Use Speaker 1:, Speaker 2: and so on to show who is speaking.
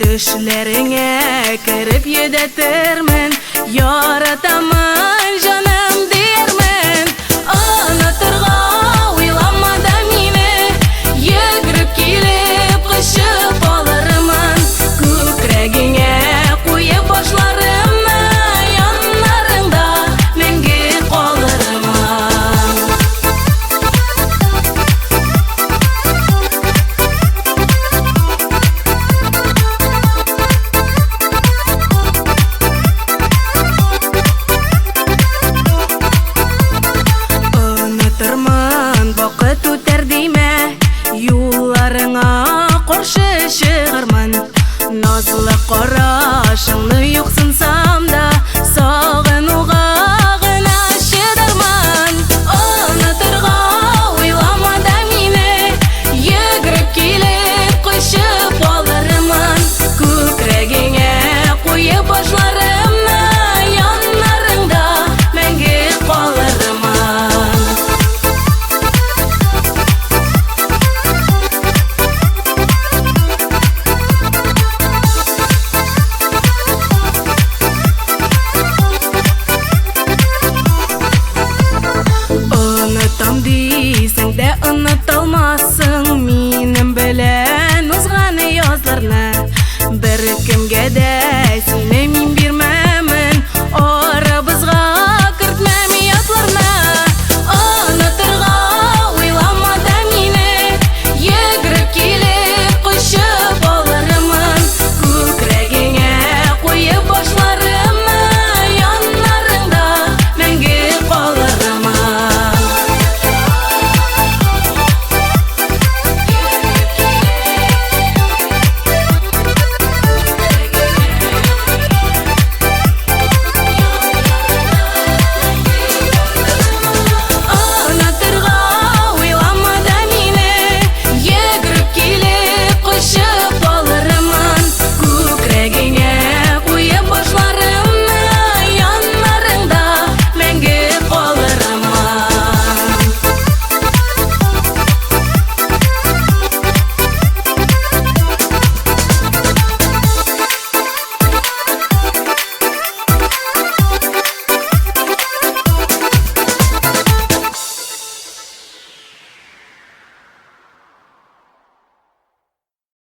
Speaker 1: Төшләреңә кереп йөдәтермен, яратамын, җаным диярмен. Онытырга уйлама да мине, йөгереп килеп кочып алырмын. Күкрәгеңә куеп башларымны, яннарыңда мәңге калырмын. Онытырмын, вакыт үтәр димә, юлларыңа каршы чыгармын. Назлы карашыңны юксынсам да, сагынуга гына чыдармын. Онытырга уйлама да мине, йөгереп килеп кочып алырмын. Күкрәгеңә куеп башларымны, яннарыңда мәңге калырмын. Онытам дисең дә оныталмассың минем белән узган язларны. Бер кемгә дә сине мин